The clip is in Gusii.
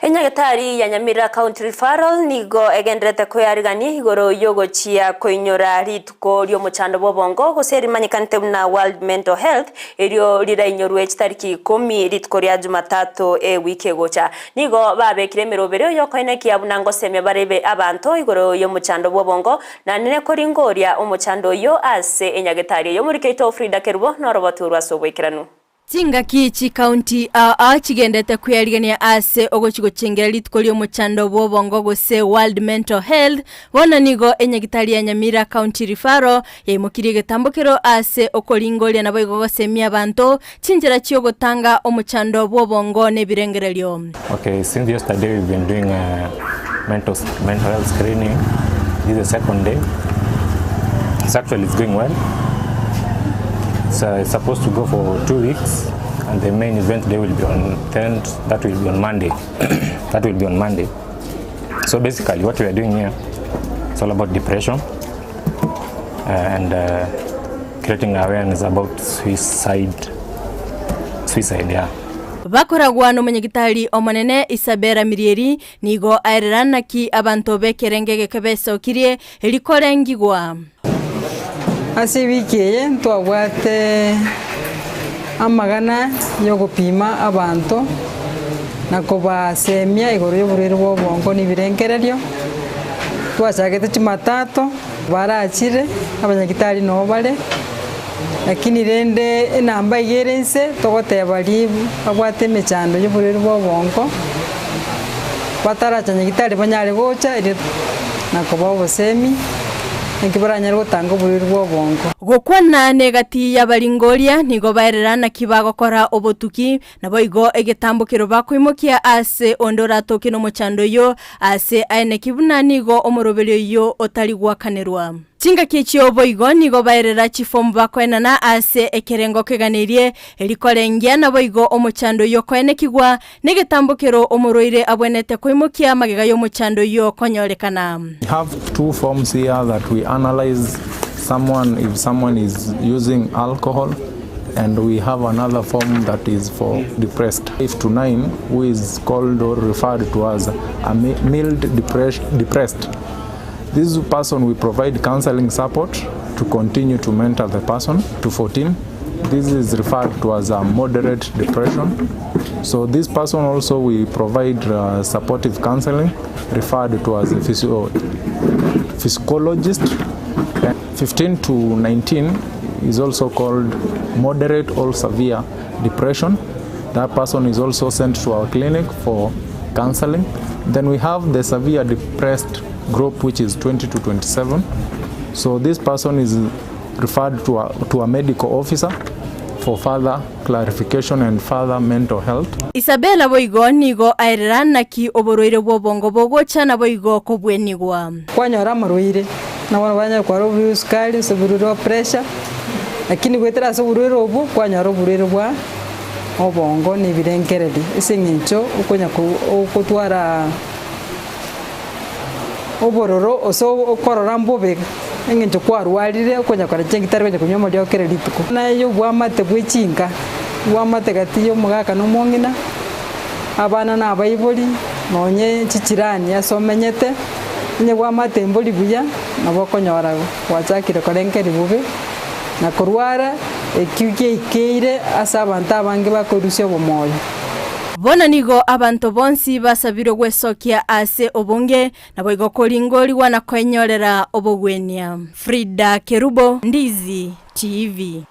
Enyagetari ya Nyamira County Referral nigo egendererete koyarigania igoro y'ogochia koinyora rituko ri'omochando bw'obongo gose rimanyekanete buna World Mental Health erio rirainyorwe chitariki ikomi rituko ria Jumatatu ewiki egocha. Nigo babekire emeroberio y'okoenekia buna ngosemia bare abanto igoro y'omochando bw'obongo na nene koringoria omochando oyio ase enyagetari eye. Omoriki oito Frida Kerubo norobotu rw'ase oboikeranu. Chingaki chikaunti aa chigendete kwearigania ase ogochi gochengera rituko ri'omochando bw'obongo gose World Mental Health, bono nigo enyagitari ya Nyamira County Referral yaimokirie egetambokero ase okoringoria naboigo gosemia abanto chinchera chi'ogotanga omochando bw'obongo nebirengererio. Okay, since yesterday we've been doing a mental, mental health screening. This is the second day. It's actually it's going well. It's, uh, it's supposed to go for 2 weeks, and the main event day will be on 10th. That will be on Monday. That will be on Monday. So basically, what we are doing here, it's all about depression and creating awareness about suicide. Suicide, yeah. Bakoragwa nomonyagitari omonene Isabella Mirieri nigo aerera naki abanto b'ekerenge egeke besokirie erikorengigwa. Ase ewiki eye ntwabwate amagana yogopima abanto na kobasemia igoro ya oborwaire bwa obongo na ebirengererio, twachagete Jumatatu, barachire, abanyagitari nabo bare, lakini rende enamba iga ere inse togoteba ribu babwate emechando ya oborwaire bwa obongo, bataracha nyagitari banyare gocha erio na kobaa obosemi, naki baranyare gotanga oborwaire bwa obongo. Gokwana negati y'abaringoria nigo baerera naki bagokora obotuki, naboigo egetambokero bakoimokia ase onde oratoke nomochando oyio ase aeneki buna nigo omoroberio oyio otari goakanerwa. Chingaki echio boigo nigo baerera chifomu bakoenana ase ekerengo keganeirie erikorengia naboigo omochando oyio koenekigwa negetambokero omorwaire abwenerete koimokia magega y'omochando oyio konyorekana. We have two forms here that we analyze someone if someone is using alcohol and we have another form that is for depressed. 5 to 9 who is called or referred to as a mild depressed. This person we provide counseling support to continue to mentor the person to 14. This is referred to as a moderate depression. So this person also we provide supportive counseling referred to as a physiologist. 15 to 19 is also called moderate or severe depression. That person is also sent to our clinic for counseling. Then we have the severe depressed group, which is 20 to 27. So this person is referred to a medical officer for further clarification and further mental health. Isabella boigo nigo aerera naki oborwaire bw'obongo bogocha naboigo kobwenigwa. Kwanyora amarwaire, nabo banyare kwara oborwaire sukari, ase oborwaire bwa pressure, lakini goetera ase oborwaire obwo, kwanyora oborwaire bwa obongo na ebirengererio ase eng'encho okonya ko okotwara obororo ase okorora mbobe, eng'encho kwarwarire okonya kora chingitari konya konywa amariogo kera rituko. Naye obwamate bwa echinka, obwamate gati ya omogaka na omong'ina, abana na abaibori, nonye chichirani ase omenyete, onye bwamate mbori buya, nabo okonyora gwachakire korengeria bobe, na korwara, ekio giaikeire ase abanto abange bakorusia obomoyo. Bono nigo abanto bonsi basabirwe gwesokia ase obonge, naboigo koringorigwa na koenyorera obogwenia. Frida Kerubo, Ndizi TV.